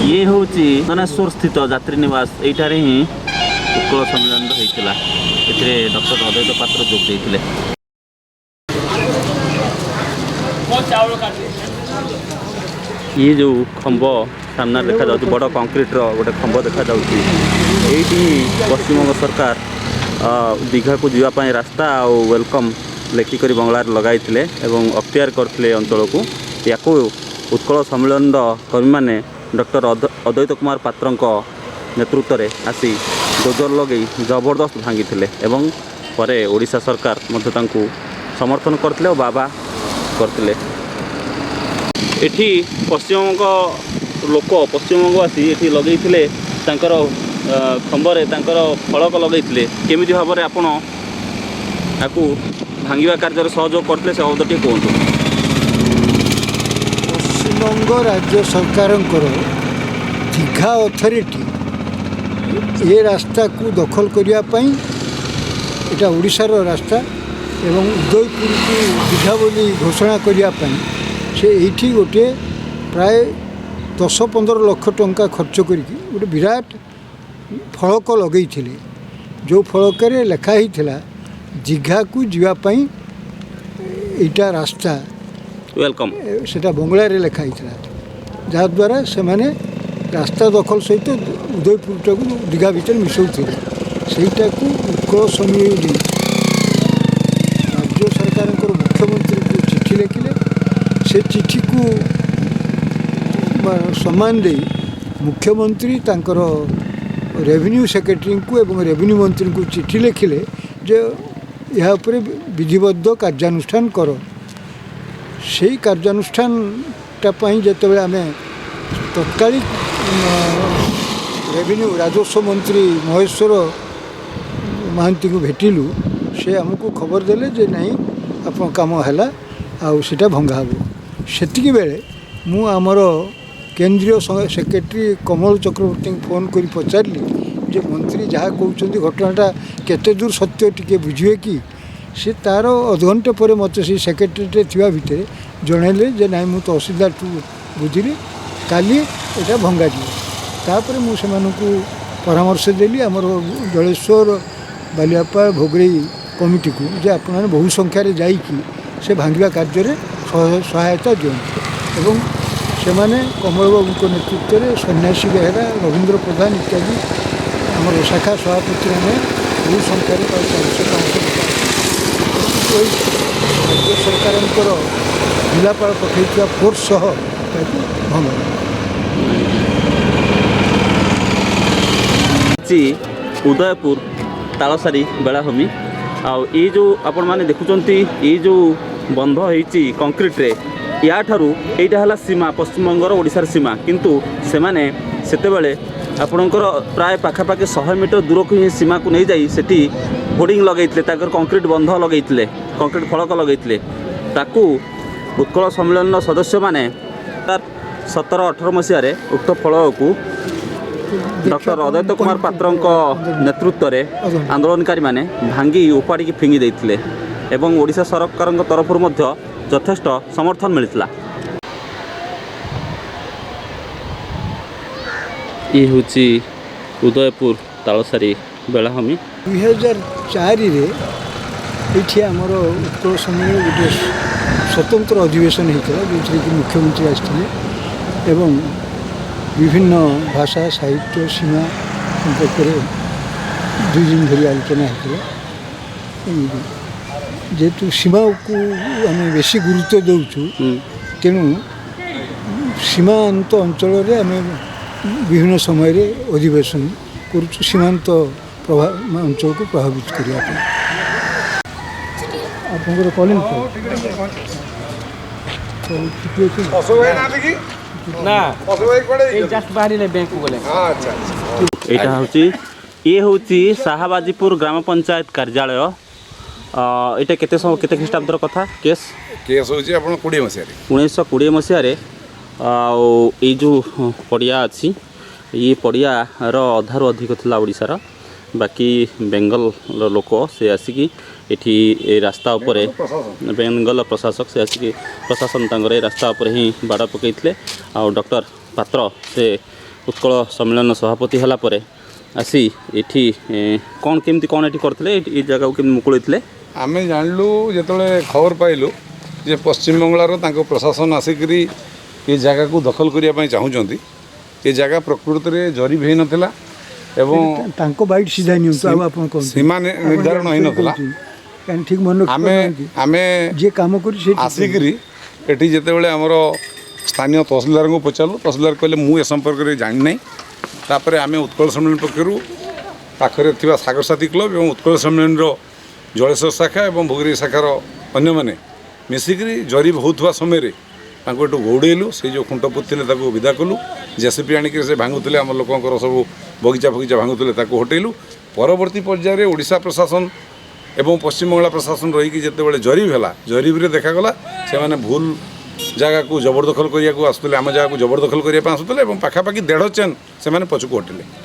ଇଏ ହେଉଛି ଚନ୍ଦନେଶ୍ୱର ସ୍ଥିତ ଯାତ୍ରୀ ନିବାସ। ଏଇଠାରେ ହିଁ ଉତ୍କଳ ସମ୍ମିଳନୀର ହେଇଥିଲା। ଏଥିରେ ଡକ୍ଟର ଅଦ୍ୱୈତ ପାତ୍ର ଯୋଗ ଦେଇଥିଲେ। ଇଏ ଯେଉଁ ଖମ୍ବ ସାମ୍ନାରେ ଦେଖାଯାଉଛି, ବଡ଼ କଂକ୍ରିଟର ଗୋଟେ ଖମ୍ବ ଦେଖାଯାଉଛି, ଏଇଠି ହିଁ ପଶ୍ଚିମବଙ୍ଗ ସରକାର ଦୀଘାକୁ ଯିବା ପାଇଁ ରାସ୍ତା ଆଉ welcome ଲେଖିକରି ବଙ୍ଗଳାରେ ଲଗାଇଥିଲେ ଏବଂ ଅକ୍ତିଆର କରିଥିଲେ ଏ ଅଞ୍ଚଳକୁ। ୟାକୁ ଉତ୍କଳ ସମ୍ମିଳନୀର କର୍ମୀମାନେ ଡକ୍ଟର ଅଦ୍ୱୈତ କୁମାର ପାତ୍ରଙ୍କ ନେତୃତ୍ୱରେ ଆସି ଡୋଜର ଲଗେଇ ଜବରଦସ୍ତ ଭାଙ୍ଗିଥିଲେ ଏବଂ ପରେ ଓଡ଼ିଶା ସରକାର ମଧ୍ୟ ତାଙ୍କୁ ସମର୍ଥନ କରିଥିଲେ ଓ ବାବା କରିଥିଲେ। ଏଠି ପଶ୍ଚିମବଙ୍ଗ ଲୋକ, ପଶ୍ଚିମବଙ୍ଗ ଆସି ଏଠି ଲଗେଇଥିଲେ ତାଙ୍କର ଖମ୍ବରେ ତାଙ୍କର ଫଳକ ଲଗେଇଥିଲେ। କେମିତି ଭାବରେ ଆପଣ ତାକୁ ଭାଙ୍ଗିବା କାର୍ଯ୍ୟରେ ସହଯୋଗ କରିଥିଲେ, ସେ ବାବଦ ଟିକେ କୁହନ୍ତୁ। ପଶ୍ଚିମବଙ୍ଗ ରାଜ୍ୟ ସରକାରଙ୍କର ଦୀଘା ଅଥରିଟି ଏ ରାସ୍ତାକୁ ଦଖଲ କରିବା ପାଇଁ, ଏଇଟା ଓଡ଼ିଶାର ରାସ୍ତା ଏବଂ ଉଦୟପୁରକୁ ଦୀଘା ବୋଲି ଘୋଷଣା କରିବା ପାଇଁ ସେ ଏଇଠି ଗୋଟିଏ ପ୍ରାୟ 10-15 ଲକ୍ଷ ଟଙ୍କା ଖର୍ଚ୍ଚ କରିକି ଗୋଟେ ବିରାଟ ଫଳକ ଲଗେଇଥିଲେ, ଯେଉଁ ଫଳକରେ ଲେଖା ହେଇଥିଲା ଦୀଘାକୁ ଯିବା ପାଇଁ ଏଇଟା ରାସ୍ତା, welcome. ସେଟା ବଙ୍ଗଳାରେ ଲେଖା ହେଇଥିଲା, ଯାହାଦ୍ୱାରା ସେମାନେ ରାସ୍ତା ଦଖଲ ସହିତ ଉଦୟପୁରଟାକୁ ଦୀଘା ଭିତରେ ମିଶାଉଥିଲେ। ସେଇଟାକୁ ଉତ୍କଳ ସମ୍ମିଳନୀ ରାଜ୍ୟ ସରକାରଙ୍କର ମୁଖ୍ୟମନ୍ତ୍ରୀଙ୍କୁ ଚିଠି ଲେଖିଲେ। ସେ ଚିଠିକୁ ସମ୍ମାନ ଦେଇ ମୁଖ୍ୟମନ୍ତ୍ରୀ ତାଙ୍କର ରେଭିନ୍ୟୁ ସେକ୍ରେଟାରୀଙ୍କୁ ଏବଂ ରେଭିନ୍ୟୁ ମନ୍ତ୍ରୀଙ୍କୁ ଚିଠି ଲେଖିଲେ ଯେ ଏହା ଉପରେ ବିଧିବଦ୍ଧ କାର୍ଯ୍ୟାନୁଷ୍ଠାନ କର। ସେଇ କାର୍ଯ୍ୟାନୁଷ୍ଠାନଟା ପାଇଁ ଯେତେବେଳେ ଆମେ ତତ୍କାଳୀନ ରେଭିନ୍ୟୁ ରାଜସ୍ୱ ମନ୍ତ୍ରୀ ମହେଶ୍ୱର ମହାନ୍ତିଙ୍କୁ ଭେଟିଲୁ, ସେ ଆମକୁ ଖବର ଦେଲେ ଯେ ନାଇଁ, ଆପଣଙ୍କ କାମ ହେଲା ଆଉ ସେଇଟା ଭଙ୍ଗା ହେବ। ସେତିକି ବେଳେ ମୁଁ ଆମର କେନ୍ଦ୍ରୀୟ ସେକ୍ରେଟାରୀ କମଳ ଚକ୍ରବର୍ତ୍ତୀଙ୍କୁ ଫୋନ୍ କରି ପଚାରିଲି ଯେ ମନ୍ତ୍ରୀ ଯାହା କହୁଛନ୍ତି ଘଟଣାଟା କେତେ ଦୂର ସତ୍ୟ ଟିକେ ବୁଝିବେ କି? ସେ ତା'ର ଅଧଘଣ୍ଟେ ପରେ ମୋତେ ସେଇ ସେକ୍ରେଟାରୀରେ ଥିବା ଭିତରେ ଜଣାଇଲେ ଯେ ନାଇଁ, ମୁଁ ତହସିଲଦାରଠୁ ବୁଝିଲି, କାଲି ଏଇଟା ଭଙ୍ଗାଯିବ। ତାପରେ ମୁଁ ସେମାନଙ୍କୁ ପରାମର୍ଶ ଦେଲି, ଆମର ଜଳେଶ୍ୱର, ବାଲିଆପାଳ, ଭୋଗରେଇ କମିଟିକୁ, ଯେ ଆପଣମାନେ ବହୁ ସଂଖ୍ୟାରେ ଯାଇକି ସେ ଭାଙ୍ଗିବା କାର୍ଯ୍ୟରେ ସହାୟତା ଦିଅନ୍ତୁ। ଏବଂ ସେମାନେ କମଳବାବୁଙ୍କ ନେତୃତ୍ୱରେ ସନ୍ନ୍ୟାସୀ ବେହେରା, ରବୀନ୍ଦ୍ର ପ୍ରଧାନ ଇତ୍ୟାଦି ଆମର ଶାଖା ସଭାପତିମାନେ ବହୁ ସଂଖ୍ୟାରେ ପ୍ରାୟ 400-500 ଲୋକ ଆସି ରାଜ୍ୟ ସରକାରଙ୍କର ଜିଲ୍ଲାପାଳ ପଠାଇଥିବା ଫୋର୍ସ ସହ ତାକୁ ଭଙ୍ଗା ଅଛି ଉଦୟପୁର ତାଳସାରୀ ବେଳାଭୂମି। ଆଉ ଏଇ ଯେଉଁ ଆପଣମାନେ ଦେଖୁଛନ୍ତି, ଏଇ ଯେଉଁ ବନ୍ଧ ହେଇଛି କଂକ୍ରିଟରେ, ୟାଠାରୁ ଏଇଟା ହେଲା ସୀମା, ପଶ୍ଚିମବଙ୍ଗର ଓଡ଼ିଶାର ସୀମା। କିନ୍ତୁ ସେମାନେ ସେତେବେଳେ ଆପଣଙ୍କର ପ୍ରାୟ ପାଖାପାଖି 100 ମିଟର ଦୂରକୁ ହିଁ ସୀମାକୁ ନେଇଯାଇ ସେଠି ହୋର୍ଡ଼ିଂ ଲଗେଇଥିଲେ, ତାଙ୍କର କଂକ୍ରିଟ ବନ୍ଧ ଲଗେଇଥିଲେ, କଂକ୍ରିଟ ଫଳକ ଲଗେଇଥିଲେ। ତାକୁ ଉତ୍କଳ ସମ୍ମିଳନୀର ସଦସ୍ୟମାନେ 17-18 ମସିହାରେ ଉକ୍ତ ଫଳକକୁ ଡକ୍ଟର ଅଦ୍ୱୈତ କୁମାର ପାତ୍ରଙ୍କ ନେତୃତ୍ୱରେ ଆନ୍ଦୋଳନକାରୀମାନେ ଭାଙ୍ଗି ଉପାଡ଼ିକି ଫିଙ୍ଗି ଦେଇଥିଲେ ଏବଂ ଓଡ଼ିଶା ସରକାରଙ୍କ ତରଫରୁ ମଧ୍ୟ ଯଥେଷ୍ଟ ସମର୍ଥନ ମିଳିଥିଲା। ଇଏ ହେଉଛି ଉଦୟପୁର ତାଳସାରୀ ବେଳାଭୂମି। 2004ରେ ଏଇଠି ଆମର ଉତ୍କଳ ସମ୍ମିଳନୀ ଗୋଟିଏ ସ୍ୱତନ୍ତ୍ର ଅଧିବେଶନ ହେଇଥିଲା, ଯେଉଁଥିରେ କି ମୁଖ୍ୟମନ୍ତ୍ରୀ ଆସିଥିଲେ ଏବଂ ବିଭିନ୍ନ ଭାଷା, ସାହିତ୍ୟ, ସୀମା ସମ୍ପର୍କରେ 2 ଦିନ ଧରି ଆଲୋଚନା ହେଇଥିଲା। ଯେହେତୁ ସୀମାକୁ ଆମେ ବେଶୀ ଗୁରୁତ୍ୱ ଦେଉଛୁ, ତେଣୁ ସୀମାନ୍ତ ଅଞ୍ଚଳରେ ଆମେ ବିଭିନ୍ନ ସମୟରେ ଅଧିବେଶନ କରୁଛୁ ସୀମାନ୍ତ ପ୍ରଭାବ ଅଞ୍ଚଳକୁ ପ୍ରଭାବିତ କରିବା ପାଇଁ। ଆପଣଙ୍କର କଲିଂ ଛୁଟି ଅଛି? ଅଶୋକ ଭାଇ ନାହାନ୍ତି କି? ନା। ଅଶୋକ ଭାଇ କୁଆଡ଼େ? ଏଇ ଜଷ୍ଟ ବାହାରିଲେ, ବ୍ୟାଙ୍କକୁ ଗଲେ। ହଁ, ଆଚ୍ଛା ଆଚ୍ଛା। ଏଇଟା ହେଉଛି, ଇଏ ହେଉଛି ଶାହବାଜିପୁର ଗ୍ରାମ ପଞ୍ଚାୟତ କାର୍ଯ୍ୟାଳୟ। ଏଇଟା କେତେ କେତେ ଖ୍ରୀଷ୍ଟାବ୍ଦର କଥା କେସ୍? କେସ୍ ହେଉଛି ଆପଣ 20 ମସିହାରେ। 1920 ମସିହାରେ। ଆଉ ଏଇ ଯେଉଁ ପଡ଼ିଆ ଅଛି, ଏଇ ପଡ଼ିଆର ଅଧାରୁ ଅଧିକ ଥିଲା ଓଡ଼ିଶାର, ବାକି ବେଙ୍ଗଲର ଲୋକ ସେ ଆସିକି ଏଠି ଏ ରାସ୍ତା ଉପରେ, ବେଙ୍ଗଲ ପ୍ରଶାସକ ସେ ଆସିକି, ପ୍ରଶାସନ ତାଙ୍କର ଏ ରାସ୍ତା ଉପରେ ହିଁ ବାଡ଼ ପକାଇଥିଲେ। ଆଉ ଡକ୍ଟର ପାତ୍ର ସେ ଉତ୍କଳ ସମ୍ମିଳନୀ ସଭାପତି ହେଲା ପରେ ଆସି ଏଠି କ'ଣ କେମିତି କ'ଣ ଏଠି କରିଥିଲେ, ଏଇ ଜାଗାକୁ କେମିତି ମୁକୁଳେଇଥିଲେ? ଆମେ ଜାଣିଲୁ, ଯେତେବେଳେ ଖବର ପାଇଲୁ ଯେ ପଶ୍ଚିମବଙ୍ଗଳାର ତାଙ୍କ ପ୍ରଶାସନ ଆସିକରି ଏ ଜାଗାକୁ ଦଖଲ କରିବା ପାଇଁ ଚାହୁଁଛନ୍ତି। ଏ ଜାଗା ପ୍ରକୃତରେ ଜରିବ ହେଇନଥିଲା ଏବଂ ତାଙ୍କ ବାଇଟ୍ ସିଧା ନିଅନ୍ତୁ, ଆଉ ଆପଣ କୁହନ୍ତୁ। ସୀମା ନିର୍ଦ୍ଧାରଣ ହେଇନଥିଲା। କାହିଁକି ଠିକ୍ ମନେ ଆମେ ରଖିପାରୁନାହାନ୍ତି। ଆମେ ଯିଏ କାମ କରୁଛି ସେ ଠିକ୍। ଆସିକରି ଏଠି ଯେତେବେଳେ ଆମର ସ୍ଥାନୀୟ ତହସିଲଦାରଙ୍କୁ ପଚାରିଲୁ, ତହସିଲଦାର କହିଲେ ମୁଁ ଏ ସମ୍ପର୍କରେ ଜାଣିନାହିଁ। ତାପରେ ଆମେ ଉତ୍କଳ ସମ୍ମିଳନୀ ପକ୍ଷରୁ ପାଖରେ ଥିବା ସାଗରସାଥୀ କ୍ଲବ୍ ଏବଂ ଉତ୍କଳ ସମ୍ମିଳନୀର ଜଳେଶ୍ୱର ଶାଖା ଏବଂ ଭୋଗରାଇ ଶାଖାର ଅନ୍ୟମାନେ ମିଶିକରି ଜରିବ ହେଉଥିବା ସମୟରେ ତାଙ୍କୁ ଏଠୁ ଘଉଡ଼େଇଲୁ। ସେଇ ଯେଉଁ ଖୁଣ୍ଟ ପୋତିଥିଲେ ତାକୁ ବିଦା କଲୁ। ଜେସିପି ଆଣିକରି ସେ ଭାଙ୍ଗୁଥିଲେ, ଆମ ଲୋକଙ୍କର ସବୁ ବଗିଚା ଫଗିଚା ଭାଙ୍ଗୁଥିଲେ, ତାକୁ ହଟେଇଲୁ। ପରବର୍ତ୍ତୀ ପର୍ଯ୍ୟାୟରେ ଓଡ଼ିଶା ପ୍ରଶାସନ ଏବଂ ପଶ୍ଚିମବଙ୍ଗଳା ପ୍ରଶାସନ ରହିକି ଯେତେବେଳେ ଜରିବ ହେଲା, ଜରିବରେ ଦେଖାଗଲା ସେମାନେ ଭୁଲ ଜାଗାକୁ ଜବରଦଖଲ କରିବାକୁ ଆସୁଥିଲେ, ଆମ ଜାଗାକୁ ଜବରଦଖଲ କରିବା ପାଇଁ ଆସୁଥିଲେ ଏବଂ ପାଖାପାଖି 1.5 ଚେନ୍ ସେମାନେ ପଛକୁ ହଟିଲେ।